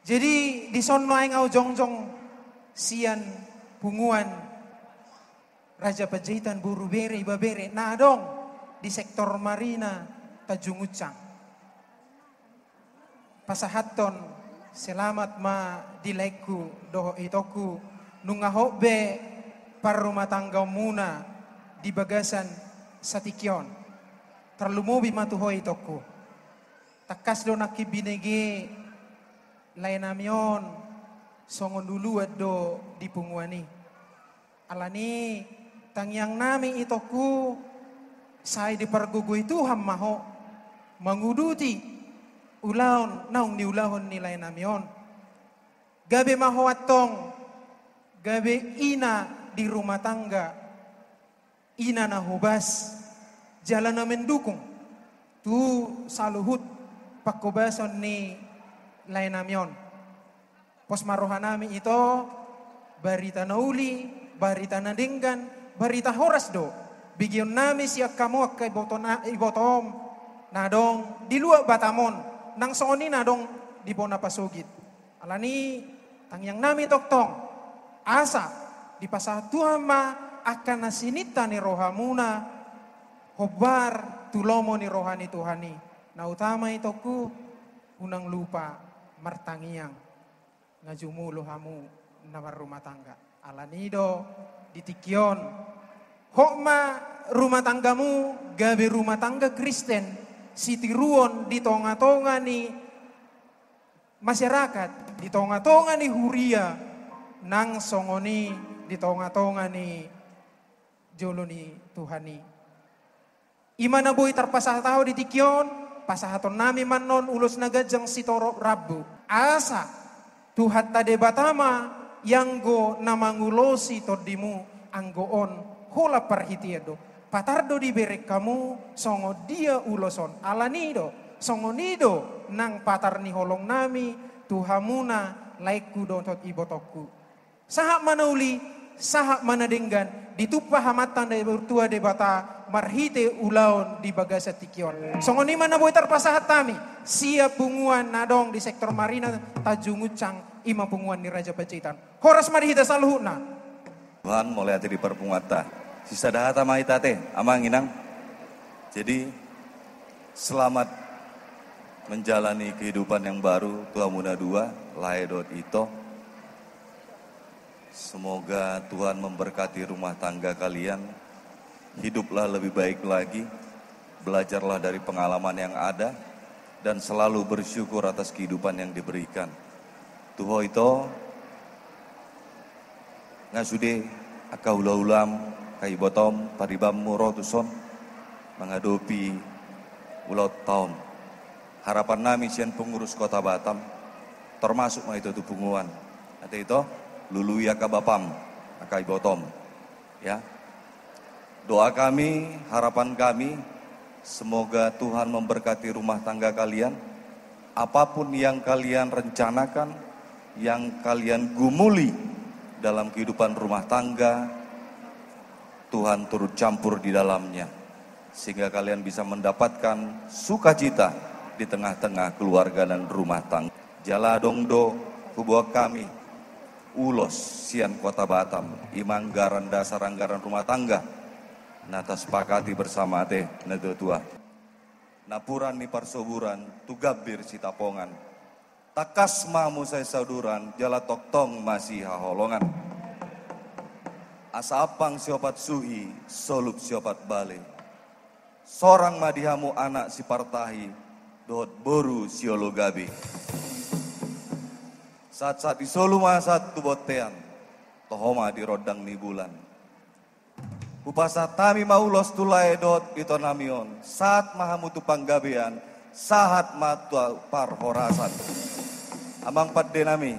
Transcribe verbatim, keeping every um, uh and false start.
Jadi dison nuaeng ahu jongjong sian punguan Raja Panjaitan, boru, bere, ibebere na adong di sektor Marina, Tanjung Uncang. Pasahathon selamat ma di laengku dohot itongku, nunga hot be parrumatanggaonmuna di bagasan satingki on. Tarlumobi ma tu ho itongku. Tangkas do nangkin binege laenami on songon uluan do di punguan i. Alani tangiangnami itongku, sai dipargogoi Tuhan ma ho manguduti ulaon naung niulahon ni laenami on. Gabe ma ho antong gabe ina di rumah tangga, ina na hobas jala na mendukung tu saluhut panghobason ni laenami on. Pos ma rohanami ito, barita na uli, barita na denggan, barita horas do begeonnami sian hamu angka iboto na, ibotom na adong di luat Batam on, nang songon i na adong di bona pasogit. Alani tangiangnami tongtong asa dipasahat Tuhan ma angka na sininta ni rohamuna hombar tu lomo ni roha ni Tuhan i. Na utama itongku, unang lupa martangiang, nga jumolo hamu na marrumah tangga. Alani do di tingki on, hot ma rumah tanggamu gabe rumah tangga Kristen, sitiruon di tongatonga ni masyarakat, di tongatonga ni huria, nang songon i di tongatonga ni jolo ni Tuhan i. I ma na boi tarpasahat ahu di tingki on, pasahatonnami ma annon ulos na ganjang sitorop rambu. Asa Tuhanta Debata ma ianggo na mangulosi tondimu, anggo on holan parhitean do. Patar do dibereng hamu songon dia ulos on. Alani do, songon i do nang patar ni holongnami tu hamuna laengku dohot ibotongku. Sahat ma na uli, sahat ma na denggan, ditumpak Amanta na martua Debata marhite ulaon di bagasan tingki on. Songon i ma na boi tarpasahat hami sian punguan na adong di sektor Marina, Tanjung Uncang, i ma punguan ni Raja Panjaitan. Horas ma di hita saluhutna. Tuhan, mauliate di parpunguanta. Sisada hata ma hita ate, amang inang. Jadi, selamat menjalani kehidupan yang baru tu hamuna dua, lae dohot ito. Semoga Tuhan memberkati rumah tangga kalian. Hiduplah lebih baik lagi, belajarlah dari pengalaman yang ada, dan selalu bersyukur atas kehidupan yang diberikan. Tu ho ito, nga sude angka hulahulam, angka ibotom, paribanmu ro tuson mangadopi ulaonta on. Harapannami sian pengurus Kota Batam, termasuk ma ito tu punguan, ate ito, lului angka bapam, angka ibotom. Ya. Doa kami, harapan kami, semoga Tuhan memberkati rumah tangga kalian. Apapun yang kalian rencanakan, yang kalian gumuli dalam kehidupan rumah tangga, Tuhan turut campur di dalamnya, sehingga kalian bisa mendapatkan sukacita di tengah-tengah keluarga dan rumah tangga. Jala adong do huboan hami ulos sian Kota Batam, i ma anggaran dasar anggaran rumah tangga na tasepakati bersama ate natua-tua. Napuran ni Parsoburan tu Gambir Sitapongan. Tangkas ma hamu sai sauduran, jala tongtong masihaholongan. Asa ampang siopat suhi, solup siopat bale. Sorang ma di hamu anak sipartahi dohot boru siolo gabe. Sahat-sahat ni solu ma sahat tu bontean, toho ma di rondang ni bulan. Hupasahat hami ma ulos tu lae dohot itonami on, sahat ma hamu tu panggabean, sahat ma tu parhorasan. Amang pandenami,